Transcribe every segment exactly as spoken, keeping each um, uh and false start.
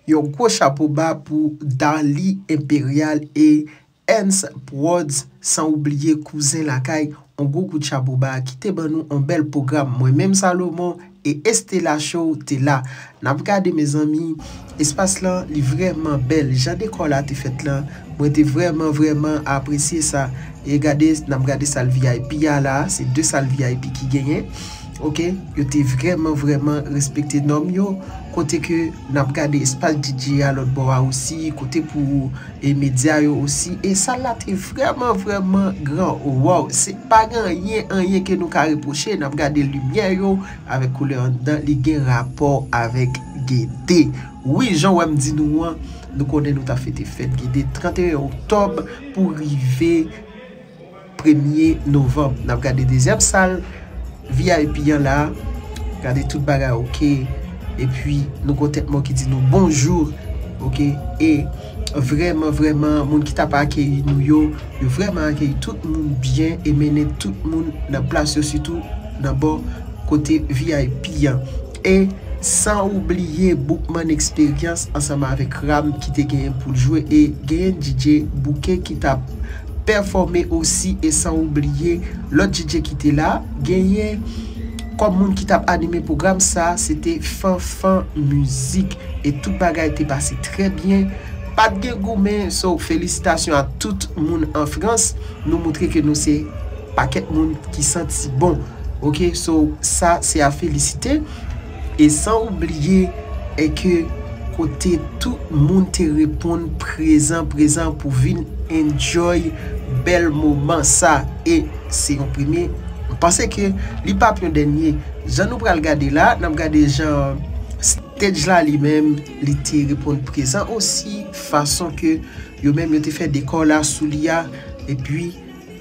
Yon gwo chapo ba pou Darly Imperial e Ernst Prodz, san oubliye Kouzen Lakay, yon gwo kout chapo ba ki te ban nou yon bèl pwogram. Mwen menm Salomon e Estela Show te la. N ap gade, mezanmi, espas lan, li vrèman bèl. Jan dekò la te fèt lan, mwen te vrèman, vrèman apresye sa. E gade, n ap gade sal V I P a la, se de sal V I P ki genyen. Oke, yo te vrèman, vrèman respekte nòm yo. Kote ke n ap gade espas D J a lòt bò a osi, kote pou e medya yo osi. E sal la te vrèman, vrèman gran. Waw, se pa gen anyen, anyen ke nou ka repwoche. N ap gade limyè yo avèk koulè anndan, li gen rapò avèk Gede. Wi, jan w wè m di nou an, nou konnen nou ta fete fèt Gede trannteyen oktòb pou rive premye novanm. N ap gade dezyèm sal V I P an la. Gade tout bagay oke. Epi nou gon tèt mò ki di nou bonjou. Oke. E vrèman, vrèman, moun ki t ap akeyi nou yo, yo vrèman akeyi tout moun byen e mennen tout moun nan plas yo, sitou nan bò kote V I P an. E san oubliye Boukman Experience ansanm avèk Ram ki te genyen pou l jwe e genyen D J Bouke ki t ap pèfòme osi e san oubliye lòt D J ki te la. Genyen kòm moun ki t ap anime pwogram sa, se te Fanfan Mizik e tout bagay te pase trè byen. Pa t gen goumen, so felisitasyon a tout moun an Frans. Nou moutre ke nou se pakèt moun ki santi bon. Oke, so sa se a felisite. E san oubliye, e ke kote tout moun te reponn prezan, prezan pou vin enjoy bèl moman sa. E se yon premye. M panse ke li p ap yon dènye. Jan nou pral gade la, n ap gade jan stage la li menm, li te reponn prezan osi, fason ke yo menm yo te fè dekò la sou li a. Epi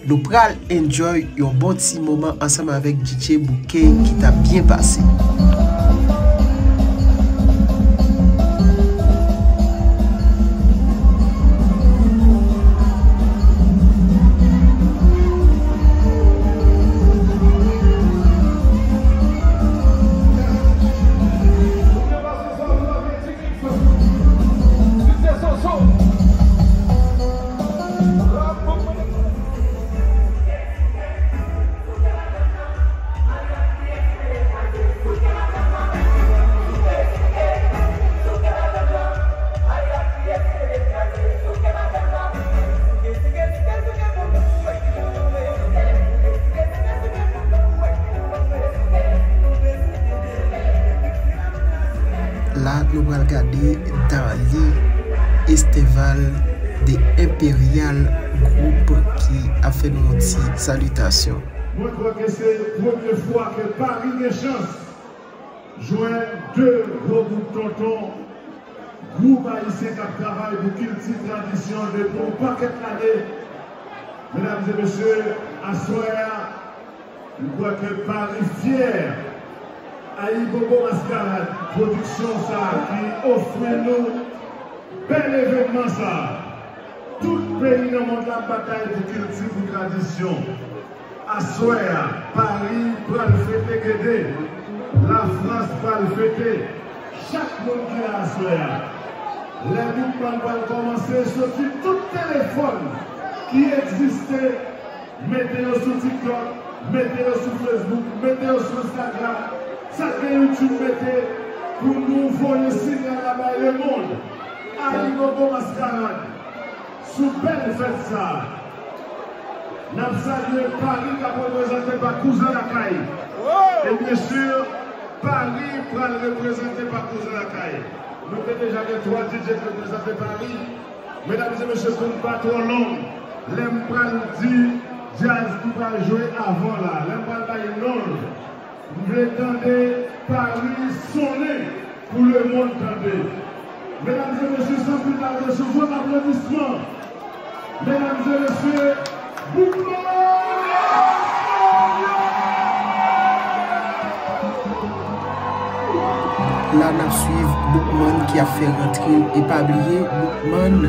nou pral enjoy yon bon ti moman ansanm avèk D J Bouke ki t ap byen pase. La, nou pral gade Darly Esteval de Imperial Group ki ap fè nou yon ti salitasyon. Mwen kwè ke se premye fwa ke Paris gen chans jwenn de gwo gwoup tonton, gwoup ayisyen k ap travay pou kilti, tradisyon depi yon pakèt lane. Medam e mesye, aswè a, m kwè ke Paris fyè. Ayibobo Maskarad, pwodiksyon sa a ki ofri nou bèl evènman sa a. Tout peyi nan mond la ap batay pou kilti, pou tradisyon. Aswè a, Paris pral fete Gede, Lafrans pral fete. Chak moun ki la aswè a, lè Boukman pral kòmanse, soti tout telefòn ki egziste, mete yo sou TikTok, mete yo sou Facebook, mete yo sou Instagram, sa k gen YouTube mete, pou nou voye sinyal la bay lemonn. Ayibobo Maskarad. Sou bèl fèt sa a, n ap salye Paris k ap reprezante pa Kouzen Lakay. E byen si, Paris pral reprezante pa Kouzen Lakay. Nou te deja gen twa D J k reprezante Paris. Medam e mesye, pou n pa twò long, lè m pral di djaz ki pral jwe avan la, lè m pral bay non l, M vle tande Paris sonnen pou lemonn tande. Medam e mesye, san pli tade, sou fon aplodisman, medam e mesye, Boukman! La n ap swiv Boukman ki ap fè rantre l. E pa bliye, Boukman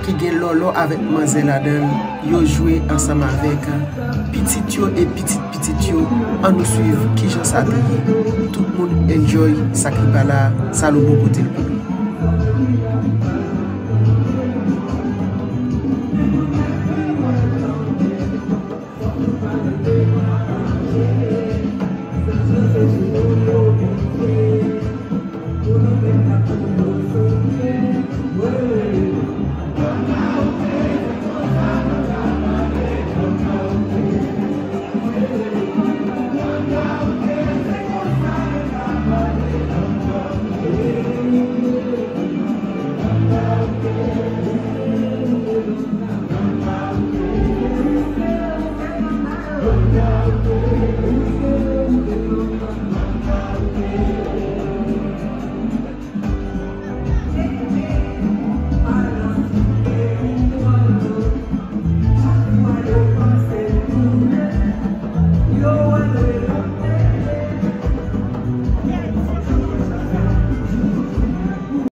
ki gen Lòlò avèk manzè ladan l, yo jwe ansanm avèk pitit yo e pitit pitit yo. Ann nou swiv kijan sa te ye. Tout moun enjoy sa ki pa la, Salomon pote l pou nou.